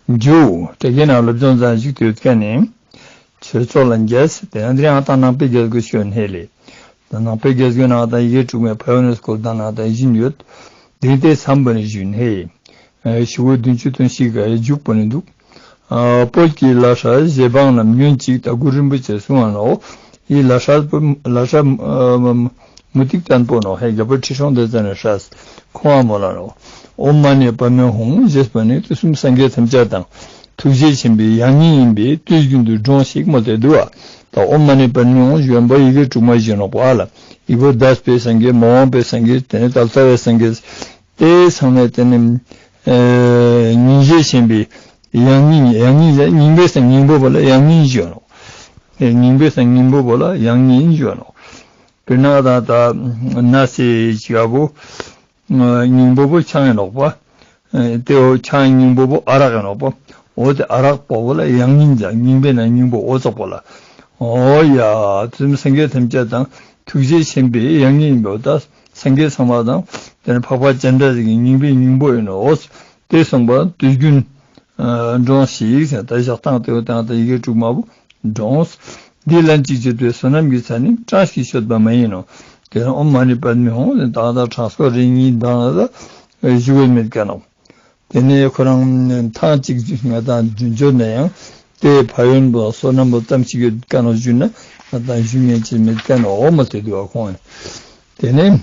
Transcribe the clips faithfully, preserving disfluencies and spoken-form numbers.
འཇུ། དེ་གའི་ནང་སློབ་སྦྱོང་མཛད་བཞུགས་དུས་ཀ་ནས། ཆོས་ཚོགས་ལ་མཇལ། དེ་ཡང་དེ་རིང་ཨ་ཏང་ནང་པའི་རྒྱལ་སྒོ་ཤོད་ནས་ལས། ནང་པའི་རྒྱལ་སྒོའི་ནང་དང་ཡི་གེ་དྲུག་མའི་ཕ་ཡོན་སྐོར་དང་ནང་དང་བཞིན་ཡོད། དེང་དེ་མཚམས་པ་ནས་བཞུགས་ནས། ཞི་བོ་བདུན་ཅུ་དོན་བཞི་ག་རྒྱུག་པ་ནས་འདུག་བོད་ཀྱི་ལ་ཧྲ་རྗེ་འབངས་རྣམས་ཉོན་ཅིག་ད་གུ་རིན་པོ་ཆེ་གསུང་བ་ནོ། ཡི་ལ་ཧྲ་ལ་ཧྲ་མུ་ཏིག་བརྟན་པོ་ནོ། ཧེ་རྒྱ་བོད་ཁྲི་སྲོང་ལྡེ་བཙན་ནས་ཧྲ་ཁོང་ཨ་མོ་ལ་ནོ། ཨོཾ་མ་ཎི་པདྨེ་ཧཱུྃ་ཞེས་པ་ནི་དུས་གསུམ་སངས་རྒྱས་ཐམས་ཅད་དང་ཐུགས་རྗེ་ཆེན་པོའི་ཡང་སྙིང་ཡིན་པས་དུས་རྒྱུན་དུ་འགྲོངས་ཤིག་མོ་དེ་འདུག་བ། ད་ཨོཾ་མ་ཎི་པདྨེ་ཧཱུྃ་ཞུ་བ་ཡི་གེ་དྲུག་མ་བཞིན་ནོ་པ་ལ། ཡི་གེ་འདས་པའི་སངས་རྒྱས་མ་འོངས་པའི་སངས་རྒྱས་དེ་ནས་ད་ལྟ་བའི་སངས་རྒྱས། དེ་ཚང་མས་དེ་ནི་སྙིང་རྗེ་ཆེན་པོའི་ཡང་སྙིང་། ཡང་སྙིང་ཡང་སྙིང་པོའི་སང་སྙིང་པོ་བ་ལ་ཡང་སྙིང་ཞུ་ནོ། སྙིང་པོའི་སང་སྙིང་པོ་བ་ལ་ཡང་སྙིང་ཞུ་ནོ། དཔེར་ན་ད་ད་ན་སེ་ཅི་ག་བོ། སྙིང་པོ་བོ་ཆང་ཡིན་ནོག་པ། དེ་བོ་ཆང་སྙིང་པོ་བོ་ཨ་རག་ཡིན་ནོག་པ། འོ་དེ་ཨ་རག་པོ་བོ་ལ་ཡང་སྙིང་ཟེར། སྙིང་པོའི་ནང་སྙིང་པོ་འོ་ཙོག་པོ་ལ། འོ་ཡ། དུས་གསུམ་སངས་རྒྱས་ཐམས་ཅད་དང་ཐུགས་རྗེ་ཆེན་པོའི་ཡང་སྙིང་ཡིན་པའོ། ད་སངས་རྒྱས་ཚང་མ་དང་དེ་ནི་འཕགས་པ་སྤྱན་རས་གཟིགས་ཀྱི་སྙིང་པོའི་སྙིང་པོ་ཡིན་ནོ། འོ་དེ་གསུངས་པ་དུས་རྒྱུན་འགྲོངས་ཤིག་ཟེར། ད་ཞག་དང་དེ་བོ་དང་ད་ཡི་གེ་དྲུག་མ་བོ། འགྲོངས། འདི་ལན་གཅིག་བརྗོད་པའི་བསོད་ནམས་ཀྱི་ཚད་ནི་གྲངས་ཀྱིས་ཆོད་པ་མ་ཡིན་ནོ། དེ་ནི་ཨོཾ་མ་ཎི་པདྨེ་ཧཱུྃ་ད་ལྟ་གྲངས་སྐོར་རེ་གཉིས་བདག་ལ་ཞུ་བའི་མེད་ཀ་ནོ། དེ་ནས་ཁོ་རང་ཐང་གཅིག་ང་དང་བརྗོད་ན་ཡང་དེའི་ཕན་ཡོན་པོ་བསོད་ནམས་པོ་ཙམ་ཞིག་ཡོད་ཀ་ནོ་ཞུ་ན་ང་དང་ཞུ་ཉན་ཅིག་མེད་ཀ་ནོ། ཨོ་མ་དེ་དུ་བ་ཁོང་། དེ་ནས།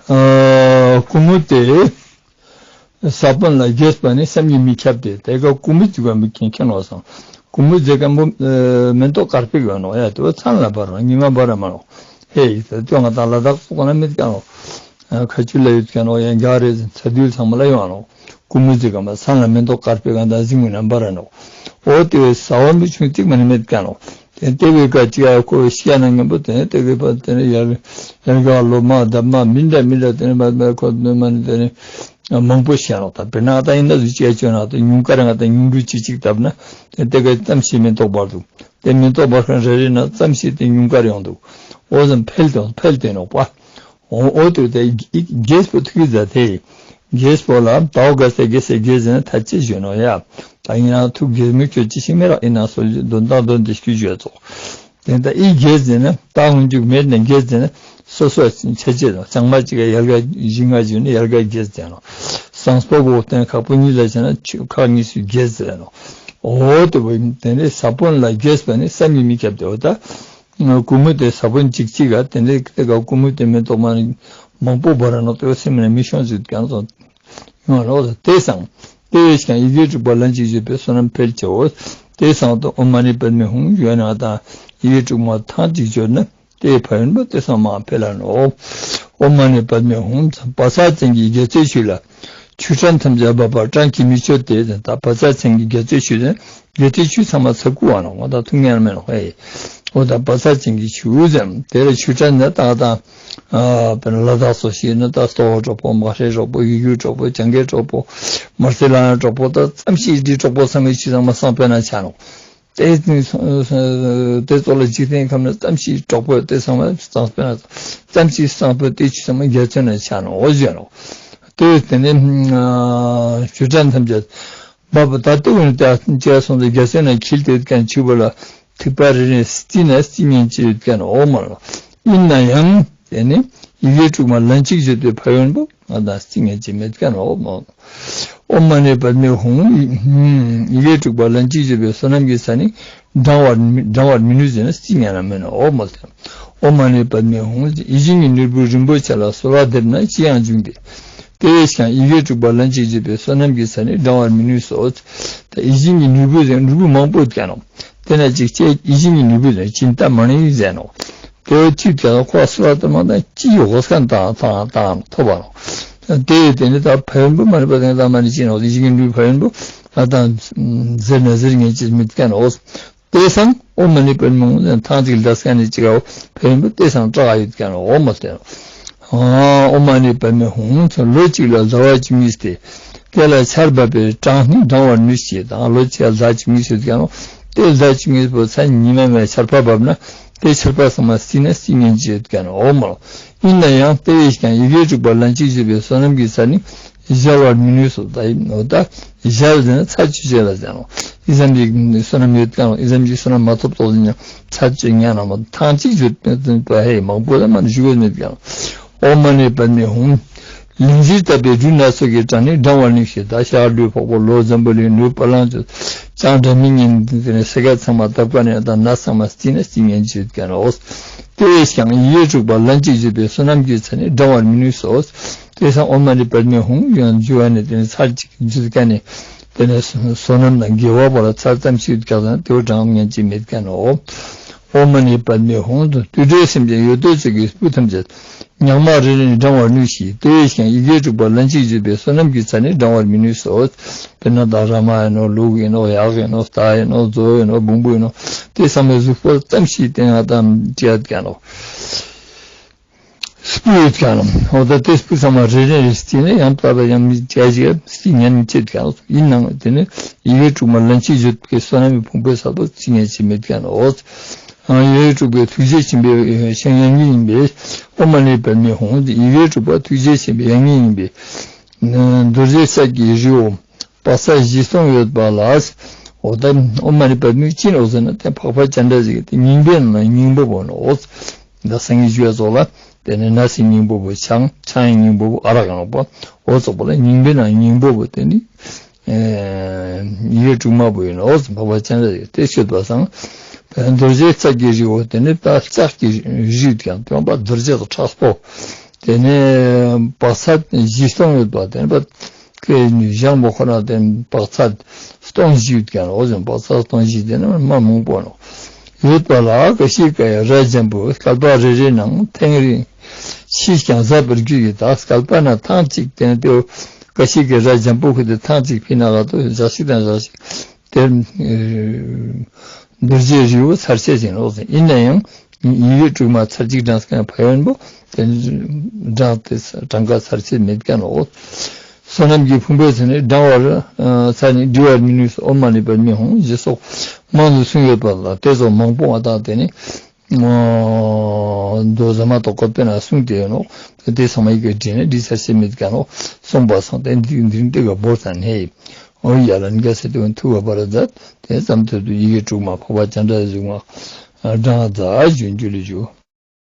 ཨ། ཀུ་མུ་ཏའི་ས་བོན་ལ་རྒྱས་པ་ནི་བསམ་གྱིས་མི་ཁྱབ་སྟེ། དེ་ཀ་ཀུ་མུ་ཅི་བ་མི་ཁྱེད་མཁྱེན་ནོ་སང་། ཀུ་མུ་ཛེ་ཀ་མོ་མེ་ཏོག་དཀར་པོ་ཡོད་ནོ། ཡ་དེ་བ་མཚན་ལ་བར་ནོ། ཉི་མ་བར་མ་ནོ། ཧེ་ཡིག་ད་ཅོ་ང་དང་ལ་དྭགས་སོགས་ན་མེད་ཀ་ནོ། ཁ་ཆུ་ལ་ཡོད་ཀ་ནོ། ཡ་རྒྱ་རེ་ཚ་དུས་ཚང་མ་ལ་ཡོང་ནོ། ཀུ་མུ་ཛེ་ཀ་མ་མཚན་ལ་མེ་ཏོག་དཀར་པོ་གང་དང་གཟིགས་མི་ན་བར་ནོ། འོ་དེ་བས་ས་བོན་མི་ཆུང་གཅིག་མ་ནི་མེད་ཀ་ནོ། དེ་ལྟ་བུའི་སྐད་ཅིག་ཨ་ཁོ་བའི་ཤེས་ན་ངན་པོ་དེ་ནི་དེ་གི་བར་དེ་ནི་ཡར་ཡར་ག་ལོ་མ་འདབ་མ་མི་འདྲ་མི་འདྲ་དེ་ནི་མ་མ་ཁོ་མི་མ་ནི་དེ་ནི་མང་པོ་ཤེས་ནོག་ད་དཔེར་ན་ད་ཡིན་ན་ཟུ་ཅིག་ཨ་ཅོ་ན་དེ་ཉུང་ཀ་ར་ང་དང་ཉུང་འབྲུ་ཅིག་ཅིག་བཏབ་ན་དེ་དེ་ག་ཙམ་ཞིག་མེ་ཏོག་འབར་འདུག་དེ་མེ་ཏོག་འབར་མཁན་རེ་རེ་ན་ཙམ་ཞིག་དེ་ཉུང་ཀ་ར་ཡོང་འདུག་འོ་ཙམ་འཕེལ་དང་འཕེལ་དེ་ནོག་པ། འོ་འོ་དུ་དེ་རྒྱས་པོ་ཐུགས་ཀྱི་མཛད་དེ། རྒྱས་པོ་ལ་ཟླ་བ་ག་ས་གེ་ས་རྒྱས་ཟེར་ན་ཐ་ཆད་ཞུ་ནོ་ཡ། ད་ཡིན་ན་ཐུགས་རྒྱས་མི་ཁྱོད་ཅི་ཞིག་མི་རག་ཡིན་ན་སོ་ཞིག་དོན་དག་དོན་དེ་སྐྱུ་བརྗོད་ཚོགས། དེ་ལྟ་ཨི་རྒྱས་ཟེར་ན་ད་སྔོན་འཇུག་མེད་ནས་རྒྱས་ཟེར་ན་སོ་སོ་ཆ་ཆེ་ལ་ཚང་མ་གཅིག་ག་ཡལ་ག་བཞི་ལྔ་བརྗོད་ནས་ཡལ་ག་རྒྱས་ཟེར་ནོ། སངས་པོ་གོ་བསྟན་ཁག་པོ་གཉིས་ལ་བྱས་ན་ཆུ་ཁག་གཉིས་སུ་རྒྱས་ཟེར་ནོ། འོ་དེ་བོ་དེ་ནས་ས་བོན་ལ་རྒྱས་པ་ནི་བསམ་གྱིས་མི་ཁྱབ་སྟེ། འོ་ད། ཀུ་མུ་ཏའི་ས་བོན་གཅིག་གཅིག་ག་དེ་འདྲའི་དེ་ག་ཀུ་མུ་ཏའི་མེ་ཏོག་མ་མང་པོ་འབར་ནོ། དེ་སེམས་ནས་མི་ཤོང་ཟིག་ཀྱང་སོང་ཡོང་ལོག་དེ་སང་དེ་བས་ཀྱང་ཡི་གེ་དྲུག་པ་ལན་གཅིག་བརྗོད་པའི་བསོད་ནམས་འཕེལ་ཆེའོ། དེ་སང་དུ་ཨོཾ་མ་ཎི་པདྨེ་ཧཱུྃ་ཡོད་ན་དང་ཡི་གེ་དྲུག་མ་ཐང་གཅིག་བརྗོད་ན་དེའི་ཕན་ཡོན་པ་དེ་སང་མ་འཕེལ་ལ་ནོ། ཨོཾ་མ་ཎི་པདྨེ་ཧཱུྃ། བཛྲ་ཅན་གྱི་རྒྱལ་སྲས་ཆོས་ལ། ཆོས་གྲངས་ཐམས་ཅད་འབབ་པ་གྲངས་ཀྱིས་མི་ཆོད་དེ། ད་བཛྲ་ཅན་གྱི་རྒྱལ་སྲས་ཆོས་ལ་རྒྱལ་སྲས་ཆོས་ཚང་མ་ཚ་ཁུ་བ་ནོ། ང་ད་ཐུགས་ངན་མེད་ནོ་ཧེ། འོ་ད་བཛྲ་ཅན་གྱི་ཆོས་ཟེར་དེ་ལ་ཆོས་གྲངས་ནི་ད་ད་དཔེར་ན་ལ་དྭགས་སོགས་ཤེས་ན་ད་སྟོ་བ་གྲོགས་པོ་མ་ཧྲེ་གྲོགས་པོ་ཡུ་གུ་གྲོགས་པོ་ཅང་གེ་གྲོགས་པོ་མར་སེ་ལ་ཡང་གྲོགས་པོ་ད་ཙམ་ཞིག་འདི་གྲོགས་པོ་ཚང་མའི་ཆོས་ཚང་མ་སང་དཔེར་ན་ཆ་ནོ། དེ་དེ་ཚོ་ལ་འཇིག་རྟེན་ཁམས་ན་ཙམ་ཞིག་གྲོགས་པོ་དེ་ཚང་མ་སངས་པས་ན་ཙམ་ཞིག་སངས་པས་དེ་ཆོས་ཚང་མ་རྒྱལ་མཚན་ན་ཆ་ནོ་འོ་ཟེར་ནོ། དེ་དེ་ནས་ཆོས་གྲངས་ཐམས་ཅད་འབབ་པ་ད་ལྟ་བུ་ནི་ད་ཅེས་སོང་ཙང་རྒྱལ་མཚན་ན་འཁྱིལ་ཏེ་ཀྱང་ཆུ་བུ་ལ་ཐིགས་པ་རེ་རེ་བརྩིས་ན་བརྩི་ཉན་ཅི་ཡོད་ཀྱང་འོ་མ་ལ། ཡིན་ན་ཡང་དེ་ནི་ཡི་གེ་དྲུག་མ་ལན་གཅིག་བརྗོད་པའི་ཕན་ཡོན་པོ། ང་དང་སྲིད་ངན་ཅིག་མེད་ཀ་ནོ། ཨོཾ་མ་ཎི་པདྨེ་ཧཱུྃ། ཡི་གེ་དྲུག་པ་ལན་གཅིག་བརྗོད་པའི་བསོད་ནམས་ཀྱི་ས་ནི་བགྲང་བར་མི་བགྲང་བར་མི་ནུས་ཟེར་ན་སྲིད་ངན་ལ་མེད་ནོ། ཨོཾ་མ་ཎི་པདྨེ་ཧཱུྃ། ཡིད་བཞིན་གྱི་ནོར་བུ་རིན་པོ་ཆེ་ལ་གསོལ་བ་འདེབས་ན་ཅི་ཡང་འབྱུང་སྟེ། དེ་བས་ཀྱང་ཡི་གེ་དྲུག་པ་ལན་གཅིག་བརྗོད་པའི་བསོད་ནམས་ཀྱི་ས་ནི་བགྲང་བར་མི་ནུས་སོ། ད་ཡིད་བཞིན་གྱི་ནོར་བུ་ཟེར་ནོར་བུ་མང་པོ་ཡོད་ཀ་ནོ། དེ་ན་ཅིག་ཅེས་ཡིད་བཞིན་གྱི་ནོར་བུ་ཟེར་ཅིན་ཏ་མ་ཎི་ཟེར་ནོ། དེ་བས་ཅིག་ཀྱང་ཁོ་སུ་ལ་ལྟར་མ་དང་ཅི་ཡི་འོ་སྐམ་དང་དང་དང་ཐོབ་པ་ནོ། དེ་ཡི་དེ་ནི་ད་ཕན་པོ་མ་རིག་པ་དང་ད་མ་ཎི་ཅི་ནོ། ཡིད་བཞིན་གྱི་ནོར་བུ་ཕན་པོ་ད་དང་ཟེར་ན་ཟེར་ངེས་ཅིག་མི་ཀ་ནོ། དེ་སང་ཨོཾ་མ་ཎི་པདྨེ་ཧཱུྃ་ཐང་ཅིག་ལ་སྐ་ནི་ཅིག་ཨོ་ཕན་པོ་དེ་སང་བཀྲག་ཡོད་ཀ་ནོ། ཨོ་མ་ཟེར་ནོ། ཨོཾ་མ་ཎི་པདྨེ་ཧཱུྃ། ལོ་གཅིག་ལ་ཟླ་བ་བཅུ་གཉིས་ཏེ། དེ་ལ་ཆར་འབབ་པའི་གྲངས་ནི་བགྲང་བར་ནུས་ཞེས་དང་། ལོ་གཅིག་ལ་ཟླ་བཅུ་གཉིས་ཡོད་ཀྱང་རུང་དེ་ཟླ་བཅུ་གཉིས་པོ་ཚ་ཉི་མ་མེད་ཆར་པ་བབས་ན་དེ་ཆར་པ་ཚང་མ་བསྲིས་ན་བསྲི་ཉན་གྱི་ཡོད་ཀྱང་རུང་། ཨོ་མ་ལོ། ཡིན་ན་ཡང་དེ་བས་ཀྱང་ཡི་གེ་དྲུག་པ་ལན་གཅིག་བརྗོད་པའི་བསོད་ནམས་ཀྱི་ས་ནི་ གཞལ་བར་མི་ནུས་སོ། ད་ཡིན་ནོ་ད་གཞལ་ཟེར་ན་ཚར་གཅོད་བྱེད་ལ་ཟེར་ནོ། ཨི་ཙམ་གྱི་བསོད་ནམས་ཡོད་ཀྱང་ཨི་ཙམ་གྱི་བསོད་ནམས་མ་ཐོབ་ཏོག་ཟིན་ཀྱང་ཚར་གཅོད་ཉན་ན་མ་ཐང་གཅིག་བརྗོད་པ་ཧེ་མང་པོ་ལ་མ་ཞུ་གི་མེད་ཀྱང་། ཨོཾ་མ་ཎི་པདྨེ་ཧཱུྃ། ལིང་ཛི་བཏབ་པའི་སྦྲུལ་སྣ་ཚོགས་ཀྱི་གྲངས་ནི་བགྲང་བར་ནུས་ཤིང་། ད་ཤར་ལུས་འཕགས་པོ་ལྷོ་འཛམ་བུ་གླིང་ནུབ་བ་ལང་སྤྱོད་བྱང་སྒྲ་མི་སྙན་དེ་ནས་སེ་ག་ཚང་མ་བཏབ་ཀ་ནས་ད་ན་ཚང་མ་བརྩིས་ན་བརྩི་ཉན་བྱེད་ཀྱང་ནོ། དེ་བས་ཀྱང་ཡི་གེ་དྲུག་པ་ལན་གཅིག་བརྗོད་པའི་བསོད་ནམས་ཀྱི་ཚད་ནི་བགྲང་བར་མི་ནུས་སོ། དེ་སང་ཨོཾ་མ་ཎི་པདྨེ་ཧཱུྃ་ཡང་བརྗོད་པ་ནི་དེ་ནི་ཚར་གཅིག་བརྗོད་ཀ་ནས་དེ་ནས་བསོད་ནམས་དང་དགེ་བ་བོ་ལ་ཚར་ཙམ་ཞིག་ཀྱང་དེ་བོ་བགྲང་ཉན་གྱི་མེད་ཀ་ནོ། ཨོཾ་མ་ཎི་པདྨེ་ཧཱུྃ། དུད་འགྲོའི་སེམས་ཅན་ཡོད་དོ་ཅོག་གི་སྤུ་ཐམས་ཅད་ཉག་མ་རེ་རེ་ནས་བགྲང་བར་ནུས་ཤིང་། དེ་བས་ཀྱང་ཡི་གེ་དྲུག་པ་ལན་གཅིག་བརྗོད་པའི་བསོད་ནམས་ཀྱི་ཚད་ནི་བགྲང་བར་མི་ནུས་སོ། དཔེར་ན་ད་ར་མ་ཡིན་ནོ་ལུག་ཡིན་ནོ་གཡག་ཡིན་ནོ་རྟ་ཡིན་ནོ་མཛོ་ཡིན་ནོ་བོང་བུ་ཡིན་ནོ་དེ་ཚང་མའི་གཟུགས་པོ་ཙམ་ཞིག་བསྟན་ཡང་དང་བྲིས་ཀྱང་ནོ། སྤུ་ཡོད་ཀྱང་ནོ། འོ་ད་དེ་སྤུ་ཚང་མ་རེ་རེ་རེ་བརྩིས་ནས་ཡང་དག་པའི་ཡང་མི་བྱས་ཀྱི་བརྩི་ཉན་བྱེད་ཀྱང་ཡིན་ནང་དེ་ནི་ཡི་གེ་དྲུག་མ་ལན་གཅིག་བརྗོད་པའི་བསོད་ནམས་ཀྱི་ཕུང་པོའི་ས་ཐོག་བརྩི་ཉན་བྱེད་མེད་ཀྱང་ནོ། ཡི་གེ་དྲུག་པའི་ཐུགས་རྗེ་ཆེན་པོའི་ཡང་སྙིང་ཡིན་པས། ཨོཾ་མ་ཎི་པདྨེ་ཧཱུྃ། ཡི་གེ་དྲུག་པ་ཐུགས་རྗེ་ཆེན་པོའི་ཡང་སྙིང་ཡིན་པས། རྡོ་རྗེ་རྩེ་གཅིག་རི་བོ་བག་ཚ་བཞི་སྟོང་ཡོད་པ་ལ། འོ་ད་ཨོཾ་མ་ཎི་པདྨེ་ཅི་ནོ་ཟེར་ན་དེ་འཕགས་པ་སྤྱན་རས་གཟིགས་དེ་སྙིང་པོའི་ནང་སྙིང་པོ་བོ་ནོ། ད་སངས་རྒྱས་ཞུ་བ་ཚོ་ལ་དེ་ནི་ན་སའི་སྙིང་པོ་བོ་ཆང་ཆང་ཡི་སྙིང་པོ་བོ་ཨ་རག་ཡང་པོ་འོ་ཙོགས་པོ་ལ་སྙིང་པོའི་ནང་སྙིང་པོ་བོ་དེ་ནི། ཡི་གེ་དྲུག་མ་བུ་ཡིན་ནོ། འཕགས་པ་སྤྱན་རས་གཟིགས་དེ་ཤོད་པ་སང་། རྡོ་རྗེ་རྩེ་གཅིག་རི་བོ་དེ་ནི་ད་རྩེ་གཅིག་རི་ཡོད་ཀྱང་དེ་བ་རྡོ་རྗེ་དང་ཕྲག་པོ། དེ་ནི་བག་ཚ་བཞི་སྟོང་ཡོད་པ་དེ་ནི་བ་ཀའི་ནུས་ཞང་མོ་ཁོ་ན་དེ་བག་ཚ་སྟོང་བཞི་ཡོད་ཀྱང་ནོ། བག་ཚ་སྟོང་བཞི་དེ་ནི་མ་མང་པོ་ནོ། ཡོད་པ་ལ་ཀ་ཤི་ཀ་ཡི་རྭ་འཇམ་པོ་སྐལ་པ་རེ་རེ་ནང་ཐེངས་རེ་ཕྱིས་ཀྱང་ཟ་བར་འགྱུར་གྱི་ད་སྐལ་པ་ན་ཐེངས་གཅིག་དེ་ནི་དེ་ཀ་ཤི་ཀའི་རྭ་འཇམ་པོ་ཁུ་དེ་ཐེངས་གཅིག་ཕི་ན་ག་ཏོ་ཞག་ཤིག་དང་ཞག་ཤིག་དེར་རྡོ་རྗེ་རི་བོ་ཚར་ཆད་ཅིག་ནོ། ཡིན་ན་ཡང་ཡི་གེ་དྲུག་མ་ཚར་གཅིག་བགྲངས་ཀྱང་ཕན་ཡོན་པོ་དེ་བགྲངས་ཏེ་གྲངས་ཀ་ཚར་ཆད་མེད་ཀྱང་ནོ། བསོད་ནམས་ཀྱི་ཕུང་པོའི་ཚད་ནི་བགྲང་བར་ཚར་ནི་བྲི་བར་མི་ནུས་སོ། ཨོཾ་མ་ཎི་པདྨེ་ཧཱུྃ་ཞེས་སོགས་མང་དུ་གསུངས་ཡོད་པ་ལ་དེ་ཚོ་མང་པོ་བ་དང་དེ་ནི། མདོ་ཟ་མ་ཏོག་ཀོ་དཔེར་ན་གསུངས་ཏེ་ཡོད་ནོ། དེ་ཚང་མ་ཡི་གེ་བྲིས་ནས་བྲིས་ཚར་ཤེས་མེད་ཀྱང་ནོ། གསུངས་པ་སང་དེ་འདི་འདི་འདི་ག་བོར་ཙམ་ནས། ཨོ་ཡ་ལ་ནི་ག་ཟེར་དེ་ཐུག་ག་པར་མཛད་དེ་ཙམ་དུ་ཡི་གེ་དྲུག་མ་འཕགས་པ་སྤྱན་རས་གཟིགས་མ་བགྲང་མཛད་བྱོན་རྒྱུ་ལས་བྱུང་།